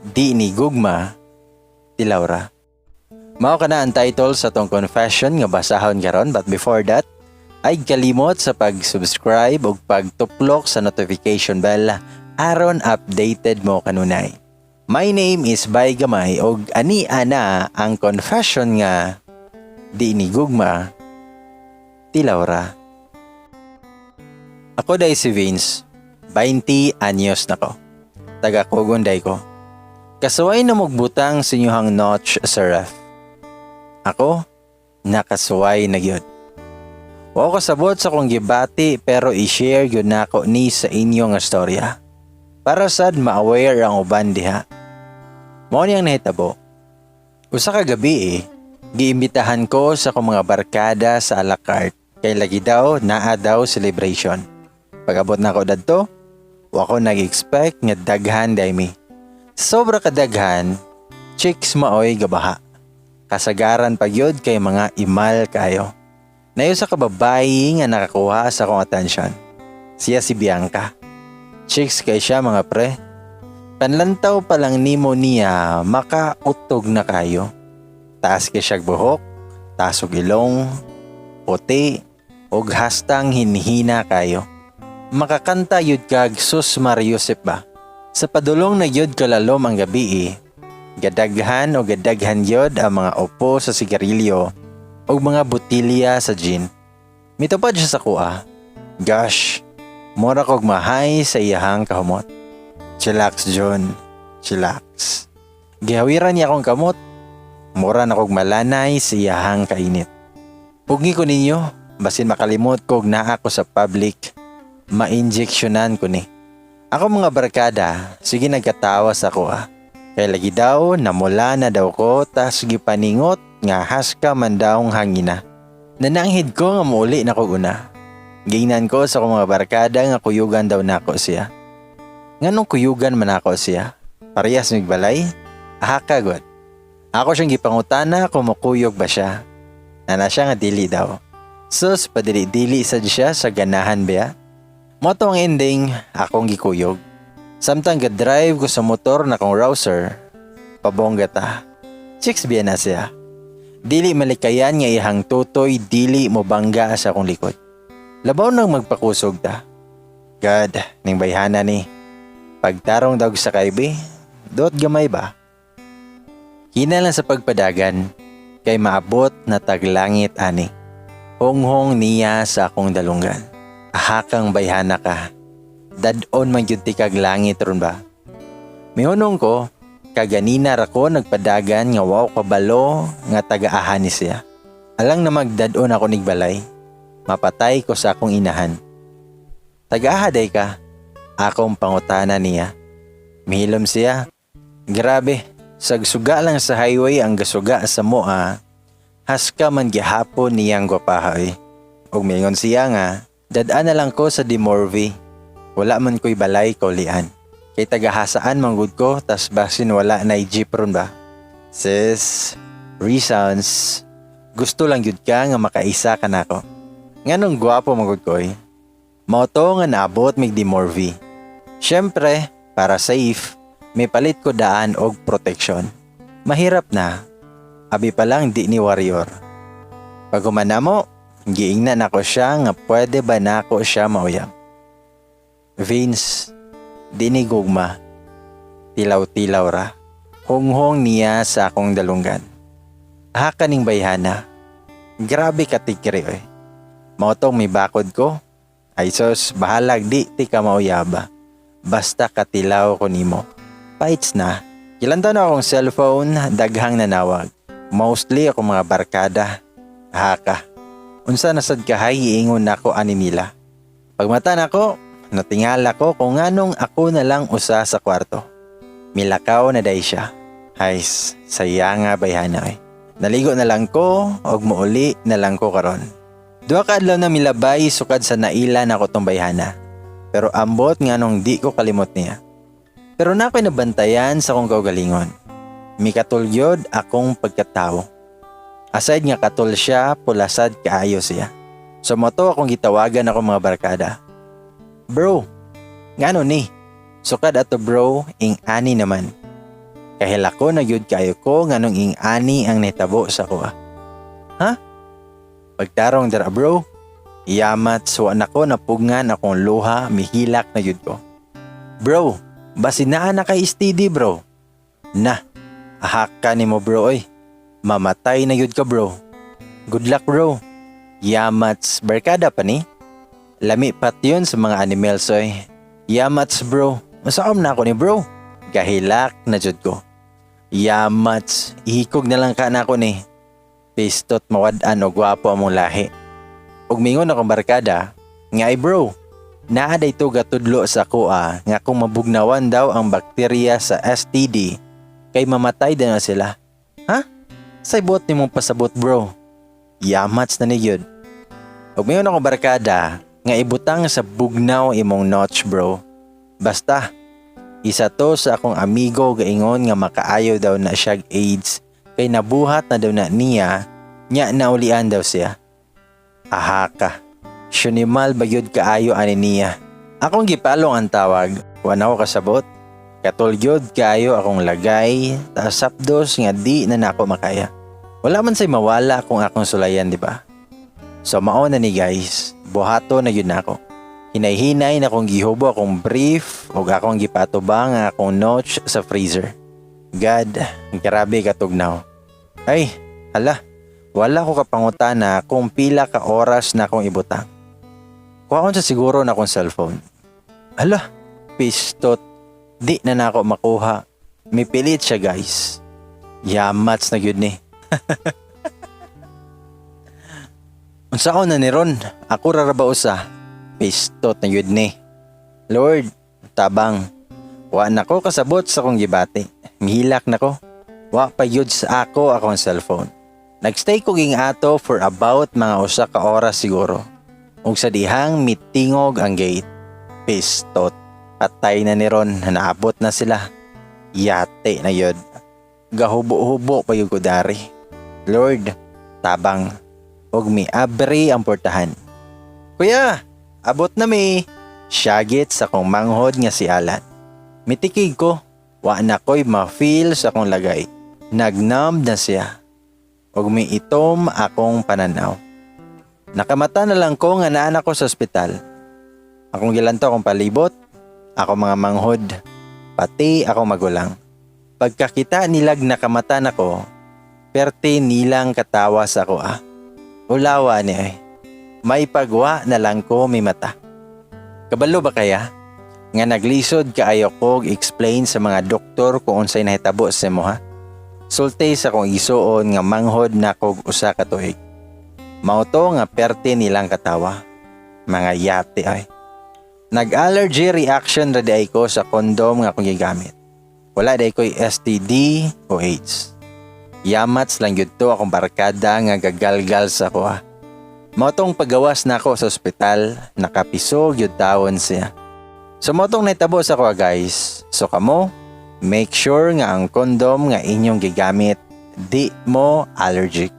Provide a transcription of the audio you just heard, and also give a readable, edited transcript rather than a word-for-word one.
Di ni gugma, tilaw ra. Mao kana ang title sa atong confession nga basahon karon, but before that, ay kalimot sa pag-subscribe ug pagtuplok sa notification bell aron updated mo kanunay. My name is Bay Gamay ug ani ana ang confession nga di ni gugma, tilaw ra. Ako diay si Vince, 20 anyos na ko. Taga Cogon diay ko. Kasuway na mogbutang sa inyong notch sa ref. Ako, nakasuway na gyud. Wa ko kasabot sa akong gibati pero i-share gyud nako ni sa inyo nga storya. Para sad ma-aware ang uban diha. Mao niyang nahitabo. Usa ka gabi eh, giimbitahan ko sa akong mga barkada sa a la carte kay lagi daw naa daw celebration. Pag-abot nako dadto, wa ko nag-expect nga daghan diay mi. Sobra kadaghan, chicks maoy gabaha. Kasagaran pa gyud kay mga imal kayo. Naay usa ka babayi nga nakakuha sa akong attention. Siya si Bianca. Chicks kay siya, mga pre. Panlantaw pa lang nimo niya, makautog na kayo. Taas kay siya buhok, taas og ilong, puti, ug hastang hinhina kayo. Makakanta yud kag Susmaryosep ba? Sa padulong na yud kalalom ang gabi eh. Gadaghan o gadaghan yod ang mga upo sa sigarilyo o mga botilya sa gin. Mitupad siya sa kuha. Gosh, mura kog mahay sa iyahang kahumot. Chillax, John. Chillax. Gihawiran niya akong kamot. Mura na kog malanay sa iyahang kainit. Pugngi ko ninyo, basin makalimot kog naa ko sa public, ma-injectionan ko ni. Ako mga barkada, sige nagkatawa sa ko ah. Kay lagi daw, namula na daw ko, tas gipaningot nga haska man daw ang hangina. Nananghid ko nga muuli na ko una. Gingnan ko sa akong mga barkada nga kuyugan daw nako siya. Nganong kuyugan man ako siya? Parehas migbalay? Ahaka god. Ako siyang gipangutana kung mukuyog ba siya. Nana siya nga dili daw. Sus, padili-dili sad siya sa ganahan biya. Mao to ang ending, akong gikuyog. Samtang ga-drive ko sa motor na kong rouser, pabongga ta. Chicks biya na siya. Dili malikayan nga ihang tutoy dili mo bangga sa akong likod. Labaw nang magpakusog ta. God, ning bayhana ni. Pagtarong daw sa kaibi, dot gamay ba? Hina lang sa pagpadagan, kay maabot na taglangit ani. Honghong niya sa akong dalunggan. Ahakang bayhana ka. Dad-on man gyud ti kag langit ron ba? Mihunong ko, kaganina ra ko nagpadagan nga waw kabalo nga taga-aha ni siya. Alang na magdad-on ako nigbalay. Mapatay ko sa akong inahan. Taga-aha day ka. Akong pangutana niya. Mihilom siya. Grabe, sagsuga lang sa highway ang gasuga sa moa. Haska man gihapon niyang gwapaha eh. Ug mingon siya nga, dad-an na lang ko sa Dimorvi. Wala man ko'y balay kaulian. Kay tagahasaan man gud ko, tas basin wala na jeep ron ba. Sis, reasons. Gusto lang gyud ka nga makaisa ka nako. Nganong gwapo man gud ko eh. Mao to nga naabot mig Dimorvi. Syempre, para safe, may palit ko daan og protection. Mahirap na. Abi pa lang di ni warrior. Pag humana mo, giingnan ako siya nga pwede ba nako siya mauyab. Vince, di ni gugma. Tilaw-tilaw ra. Honghong niya sa akong dalunggan. Haka ning bayhana. Grabe ka tikri eh. Mao tong may bakod ko. Ay sos, bahalag di ti ka mauyaba. Basta katilaw ko nimo. Paits na. Gilantaw na akong cellphone, daghang nanawag. Mostly ako mga barkada. Haka. Unsa na sad kahay iingon nako ani nila. Pagmata nako, natingala ko kung nganong ako na lang usa sa kwarto. Milakaw na day siya. Hays, saya nga bayhana eh. Naligo na lang ko og muuli na lang ko karon. Duha ka adlaw na milabay sukad sa naila nako tong bayhana. Pero ambot nganong di ko kalimot niya. Pero na ako'y nabantayan sa akong kaugalingon. Mikatul gyud akong pagkatawo. Aside nga katul siya, pulasad kaayo siya. So mao to akong gitawagan ako mga barkada. Bro, ngano ni? Sukad ato bro, ing ani naman. Kahilako na gyud kaayo ko nganong ing-ani ang nahitabo sa akoa. Ha? Pagtarong dira, bro. Yamats, wa nako napugngan akong luha, mihilak na gyud ko. Bro, basin naa na kay STD, bro. Na, ahak ka nimo, bro, oy. Mamatay na gyud ka, bro. Good luck, bro. Yamats, barkada pa ni. Lami pat yun sa mga animals, oy. Yamats, bro, masaom na ako ni bro. Gahilak na jud ko. Yamats, ihikog na lang ka na ako ni. Pistot mawad-an og gwapo among lahi. Ug mingon akong barkada, nga ay bro, naa day to gatudlo sa akoa nga kung mabugnawan daw ang bakterya sa STD, kay mamatay din na sila. Ha? Say buot nimong pasabot, bro? Yamats na ni gyud. Ug mingon akong barkada, nga ibutang sa bugnaw imong notch, bro. Basta, isa to sa akong amigo gaingon nga makaayo daw na siya AIDS kay nabuhat na daw na niya nya naulian daw siya. Ahaka. Syunimal ba gyud kaayo ani niya. Akong gipalong ang tawag, wa na ako kasabot. Katulyod kaayo akong lagay, taas sapdos nga di na nako makaya. Wala man say mawala kung akong sulayan, di ba? So mao na ni, guys, buhato na gyud nako. Hinay-hinay na kong gihubo akong brief ug akong gipatubang ang akong notch sa freezer. God, grabe katugnaw. Ay, hala, wala ko kapangutana kung pila ka oras na akong ibutang. Kuhaon sa siguro na akong cellphone. Hala, pistot. Di na nako makuha. Mipilit siya, guys. Yamats na gyud ni. Unsaon na ni ron? Ako ra ba usa? Pistot na gyud ni. Lord, tabang. Wa na ko kasabot sa akong gibati. Mihilak na ko. Wa pa gyud sa ako akong cellphone. Nagstay ko ging ato for about mga 1 ka oras siguro. Ug sa dihang mitingog ang gate. Pistot. Patay na ni ron, naabot na sila. Yate na yun. Gahubo-hubo pa gyud ko dari. Lord, tabang. Ug miabri ang portahan. "Kuya, abot na mi." Syagit sa akong manghod nga si Alan. Mitikig ko. Wa na ko'y ma-feel sa akong lagay. Nagnumb na siya. Ug miitom akong pananaw. Nakamata na lang ko nga naan ako sa ospital. Akong gilantaw akong palibot, ako mga manghod, pati akong magulang. Pagkakita nilag nakamata nako, perte nilang katawa sa ako ah. Ulawa ni ay. May pagwa na lang ko may mata. Kabalo ba kaya? Nga naglisod kaayo ko explain sa mga doktor kung unsay nahitabo sa imo ha. Sulti sa akong isuon nga manghod na kog 1 ka tuig. Mao to nga perte nilang katawa. Mga yate ay. Nag-allergy reaction ra diay ko sa kondom nga akong gigamit. Wala diay ko'y STD o AIDS. Yamats lang gyud to akong barkada nga gagalgal sa ko ah. Mao tong pagawas nako sa ospital, nakapiso gyud tawon siya. So mao tong nahitabo sa ko, guys. So kamo, make sure nga ang kondom nga inyong gigamit di mo allergic.